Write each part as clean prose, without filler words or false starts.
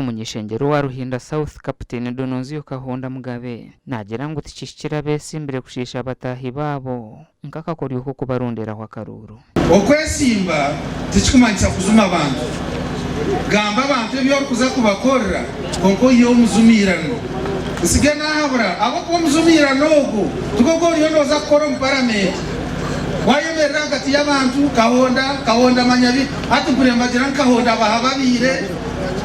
Omuny'ishengyero owa Ruhinda South, Kapiteini Dononzio Kahonda Mugabe naagira ngu tikihikire abeesimbire kushiisha bataahi baabo nk'akakoryo k'okubaronderaho akaruuru. Okwesimba tikikumanyisa kujuma bantu. Gamba abantu ebi orikuza kubakorera kwonka oiheho omujumiirano. Ntsige naahabura ahabw'okuba omujumiirano ogwo tigwo ogu oriyo nooza kukora omu paramenti. Waayemerera ahagati y'abantu, Kahonda, Kahonda manya bi, hati mpurire nibagira ngu Kahonda bahababiire.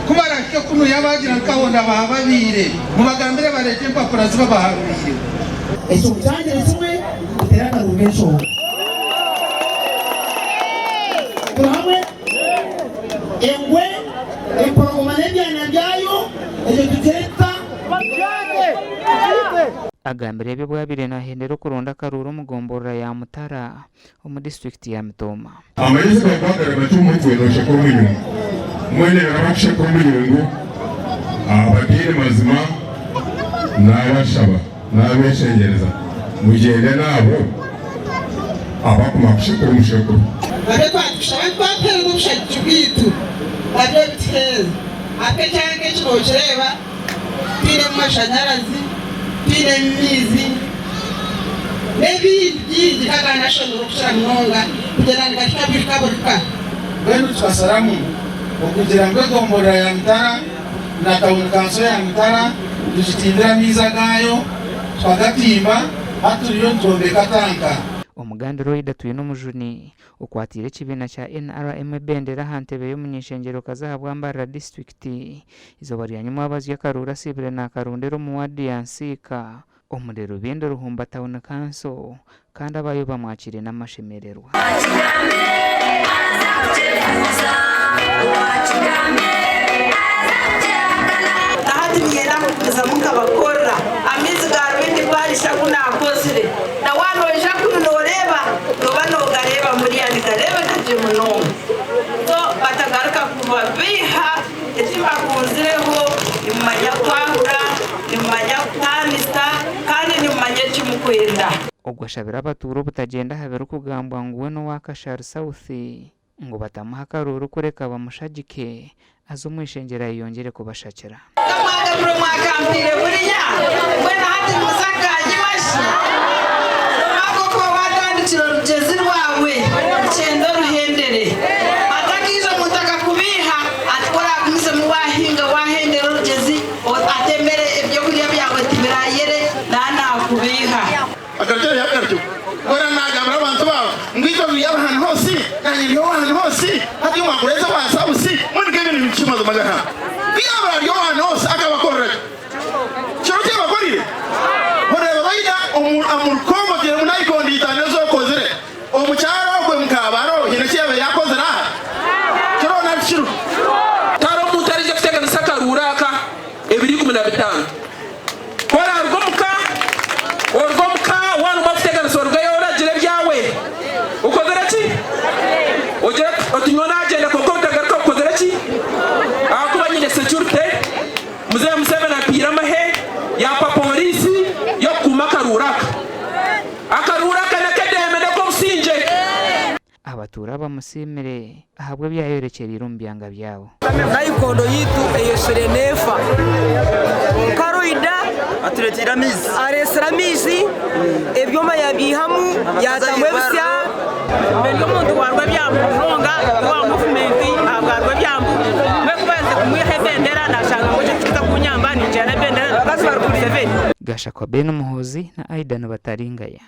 Ku barahike kunuya baagira ngu Kahonda bahababiire, mubagambire bareete empapura zi babaharuriire. Ekyo mukyangire kimwe, muteere akaruuru k'enshonga. Turi hamwe? Engwe, emporogoma n'ebyana byayo, ekyo tukyeta tuta? Agambire ebi obu abaire nahendera okuronda akaruuru omu gomborora ya Mutara omu disiturikiti ya Mitooma. Amaizi gakuba gari makye omu mutwe noosheka omuyungu. Mbwenu ebyo abakusheka omuyungu abataine mazima naabashaba naabeeshengyereza mugyende n'abo abakumanya kusheka omusheko. Nabyo twatushaba ngu twatuheereza obushagiki bwaitu nabyo bituheereze. Ahabw'okuba ekyanga eki nokireeba twinemu mashanyarazi, twinemu maizi n'ebindi bingi nk'aga national okukira munonga kugyenda nigahika buri ka buri ka. Mbwenu tukasharamu okugira ngu egomborora ya Mitara na tawuni kanso ya Mitara tugitimbire amaizi agaayo, tukagatimba, hati turiyo nitwombeka tanka. Omuganda Loida Twinomujuni Okwatiire ekibiina kya NRM ebendera aha ntebe y'omuny'eishengyerokazi ahabwa Mbarara disiturikiti, eizooba rya nyimwabazyo akaruuru asiibire naakarondera omu waadi ya Nsiika omuri Rubindi Ruhumba Tawuni Kanso kandi abaayo bamwakiire n'amashemererwa. Na hati niinyenda kugumizamu nkabakorera amaizi ga Rubindi Parish agu naakozire. Na waaba noija kunu nooreeba, nooba noogareeba muriya nigareebeka gye munonga. So batagaruka kubabeiha eki mbakunzireho, nimumanya kwahura, nimumanya kutaanisa kandi nimumanya eki mukwenda. Ogwo ashabire abatuura obutagyenda aha birikugambwa ngu we n'owa Kashari South ngu batamuha akaruuru kureka bamushagike aze omu ishengyero ayeyongyere kubashakira. Kamwagarura mwakampaire buriya mbwenu hati nimuza kukanyima shi? Omwaka okuba watandikire orugyezi rwawe gyenda oruhendere. Hatakaija omuntu akakubeiha ati ku oragumizemu wahinga wahendera orugyezi ati emere ebyokurya byawe tibirayere naanakubeiha. Akarutyo yakarutyo Kora nagambira abantu baabo ngu itwe turi ab'ahantu hoosi, naanye ndi ow'ahantu hoosi, hati mwakureeza owa Sausi, mbwenu nk'ebyo nibiki mazima gaha? Ku yaaba ari ow'ahantu hoosi akabakorera ki? Kiro ki yabakorire? Oreeba baida omu rukombo oteiremu nayikondo itaano ezi okozire omu kyaro okwe mukaabaro haine eki yabaire akozire aha? Kiriho nari tikiriho? Tihariho omuntu ariija kuteganisa akaruuru aka ebiro 15. Ku oraaruga omu ka, oruge omu ka waarumwa kuteganisa orugeyo oragire ebyawe. Okozire ki? Ogire oti nyowe naagyenda kwonka otagaruka okozire ki? Ahakuba nyine securite, Muzeeyi Museveni ampaire amahe, yampa pooriisi y'okukuuma akaruuru aka. Akaruuru aka n'ak'eddembe n'ak'obusingye. Abatuura bamusiimire ahabw'ebi yayorekyereire omu byanga byabo. Nayikondo yaitu eyetsire neefa kwonka Loida areetsire amaizi, ebyoma yabyihamu yaatamu ebisya. Mbe ndi omuntu wa Rwebyambu munonga ndi owa muvumenti ahabwa Rwebyambu mbwenu ku baaherize kumwihaho ebendera nashanga ngu ekyo tikikuza kunyamba ningyenda n'ebendera na Purezidenti Museveni. Gashakwa Ben Muhoozi na Aidan Bataringaya.